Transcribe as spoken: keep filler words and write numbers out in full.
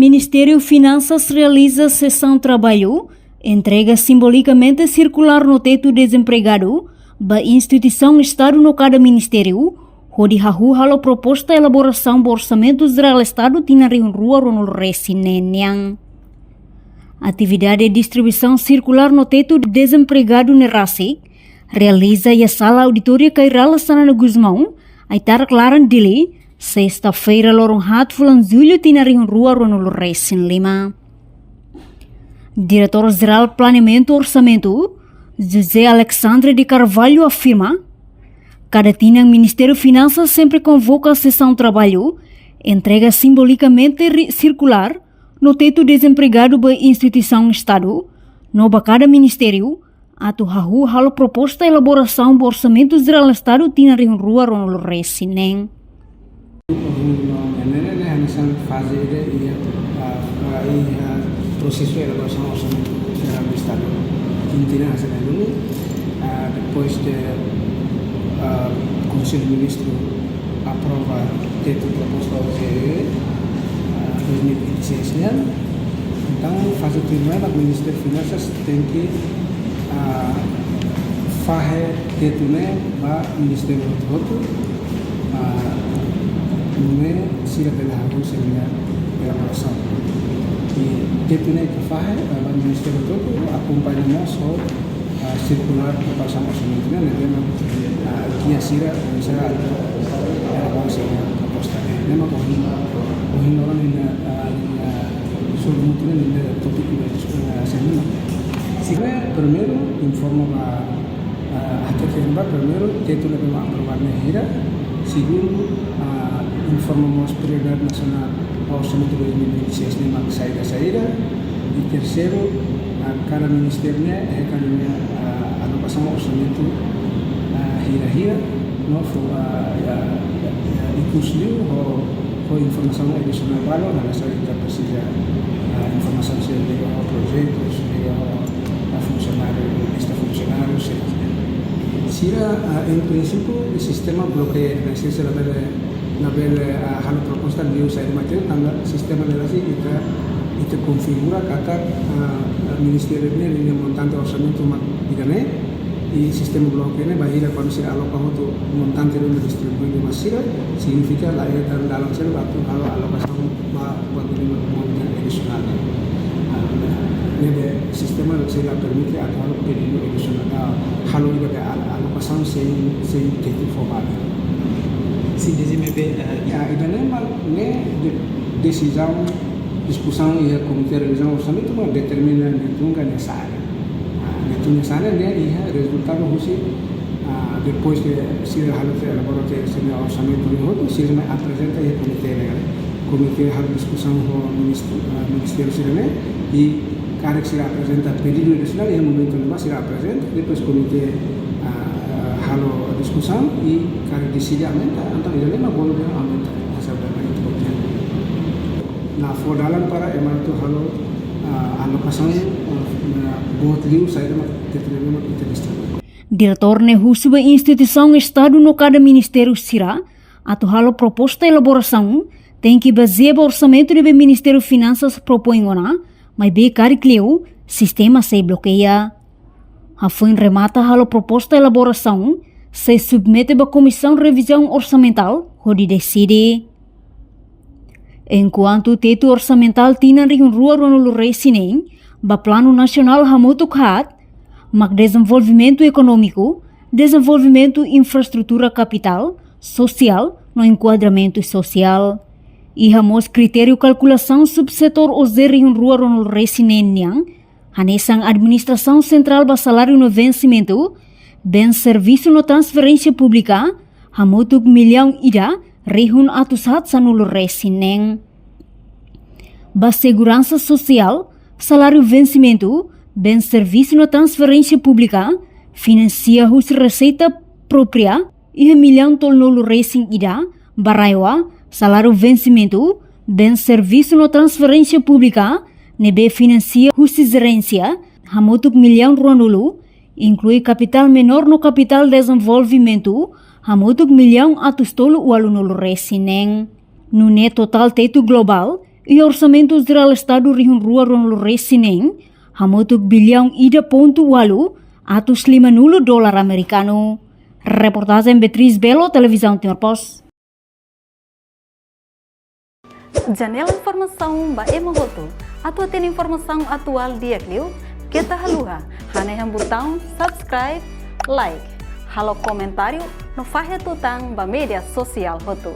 Ministériu Finansas realiza sesaun traballu, entrega simbolikamente sirkulár no tetu dezempregadu ba instituisaun Estadu no kada ministériu, hodi hahú halo proposta elaborasaun ba Orsamentu Jerál Estadu tinan rihun rua ruanulu resin neen nian. Atividade distribuisaun sirkulár no tetu dezempregadu ne'e rasik realiza iha sala auditóriu Kay Rala Xanana Gusmão, Aitarak Laran, Dili, sesta-feira, loron haat fulan Jullu tinan rihun rua ruanulu resin lima. Diretór Jerál Planeamentu Orsamentu, José Alexandre de Carvalho, afirma, kada tinan Ministériu Finansas sempre konvoka sesaun traballu, entrega simbolikamente ri-, sirkulár no tetu dezempregadu ba instituisaun Estadu no ba kada ministériu, atu hahú halo proposta elaborasaun ba Orsamentu Jerál Estadu tinan rihun rua ruanulu resin neen. Ohin loron ne'e, ne'e hanesan faze ida iha, ah, ah, iha prosesu elaborasaun Orsamentu Jerál Estadu. Intinya hanesan ne'e duni, ah, depois de, ah, Konsellu Ministru aprova tetu proposta O J E, ah, dois mil e vinte e seis nian. Entaun, faze tuirmai, Ministériu Finansas tenke, ah, fahe tetu ne'e ba ministériu hotu-hotu, ah, nune'e sira bele hahú sira-nia elaborasaun. I tetu ne'e ke fahe, ah, ba ministériu hotu-hotu, akompaña mós ho ah, sirkulár preparasaun orsamentu ne'e, ne'ebé mak, ah, gia sira, oinsá atu, ah, elaborasaun proposta ne'e. Ne'e mak ohin, ohin loron nia, ah, nia, ah, sorumutu ne'e, nia tópiku ne'e, ah, semana. Sira primeiru informa ba, ah, atu ke ba primeiru, tetu ne'ebé mak aprovadu ne'e hira, segundu, ah, informa mós prioridade nasionál Orsamentu dois mil e vinte e seis ne'e mak saida-saida. I terseiru, ah, kada ministériu ne'e, eh, kada nia, ah, alokasaun orsamentu, ah, hira-hira, no fó, ah, ah, ah, ikus liu ho, ho informasaun adisionál balu, hanesan ita presiza, ah, informasaun sira liga ho projetus, liga ho, ah, funsionáriu, lista funsionáriu, sira. Sira, ah, en prinsípiu, sistema blokeia, ne'e sira labele labele, ah, halo proposta liu saida mak teu, tanba sistema ne'e rasik ita, ita konfigura katak, ah, ministériu ne'e, nia montante orsamentu mak ida-ne'e, i sistema blokeia ne'e bainhira kuandu sira aloka hotu montante ne'e distribui ba sira, signifika la iha tan dalan seluk atu halo alokasaun ba, ba ne'e mak montante adisionál. Ah, ne'ebé sistema sei la permite atu halo pedidu adisionál, ah, halo ida be al-, alokasaun sein, sein tetu fó ba. Sin, dezde ne'ebé, eh, ya, ida-ne'e mak ne'e de-, desizaun, diskusaun iha Komité Revizaun Orsamentu mak determina ne'e tun ka ne'e sa'e. Ah, ne'e tun ne'e sa'e ne'e iha rezultadu husi, ah, depois de sira halo te elabora te sira-nia orsamentu ne'e hotu, sira mai aprezenta iha komité ne'e. Komité halo diskusaun ho minist-, ah, ministériu sira-ne'e, i karik sira aprezenta pedidu adisionál, iha momentu ne'ebá sira aprezenta, depois komité, ah, halo diskusaun, i karik deside aumenta, entaun ida-ne'e mak bolu dehan aumenta, hasil bermain itu. Na fó dalan para ema atu halo, ah, alokasaun, ah, na boot liu, saida mak determina mak ita distribui. Diretór ne'e husu ba instituisaun Estadu no kada ministériu sira, atu halo proposta elaborasaun, tenke bazeia ba orsamentu ne'ebé Ministériu Finansas propoin ona, maibé karik liu, sistema sei blokeia. Hafoin remata halo proposta elaborasaun, sei submete ba Komisaun Revizaun Orsamentál, hodi deside. Enkuantu tetu orsamentál tinan rihun rua ruanulu resin neen, ba Planu Nasionál hamutuk haat, mak dezenvolvimentu ekonómiku, dezenvolvimentu infraestrutura kapitál, sosiál, no enkuadramentu sosiál. Iha mós kritériu kalkulasaun subsetór O J E rihun rua ruanulu resin neen nian, hanesan administrasaun sentrál ba saláriu no vensimentu, bens servisu no transferénsia públika, hamutuk millaun ida, rihun atus haat sanulu resin neen. Ba seguransa sosiál, saláriu vensimentu, bens servisu no transferénsia públika, finansia husi reseita própria, iha millaun tolunulu resin ida, ba RAEOA, saláriu vensimentu, bens servisu no transferénsia públika, ne'ebé finansia husi jerénsia, hamutuk millaun ruanulu, inklui kapitál menór no kapitál dezenvolvimentu, hamutuk millaun atus tolu ualunulu resin neen. Nune'e totál tetu globál, iha Orsamentu Jerál Estadu rihun rua ruanulu resin neen, hamutuk biliaun ida pontu ualu atus lima-nulu dolar amerikanu. Reportajen Beatriz Belo, Televizaun Timor Post. Janela informasaun ba ema hotu. Atu hatene informasaun atuál di'ak liu, keta haluha hanehan butaun subscribe, like, halo komentáriu no fahe tutan ba média sosiál hotu.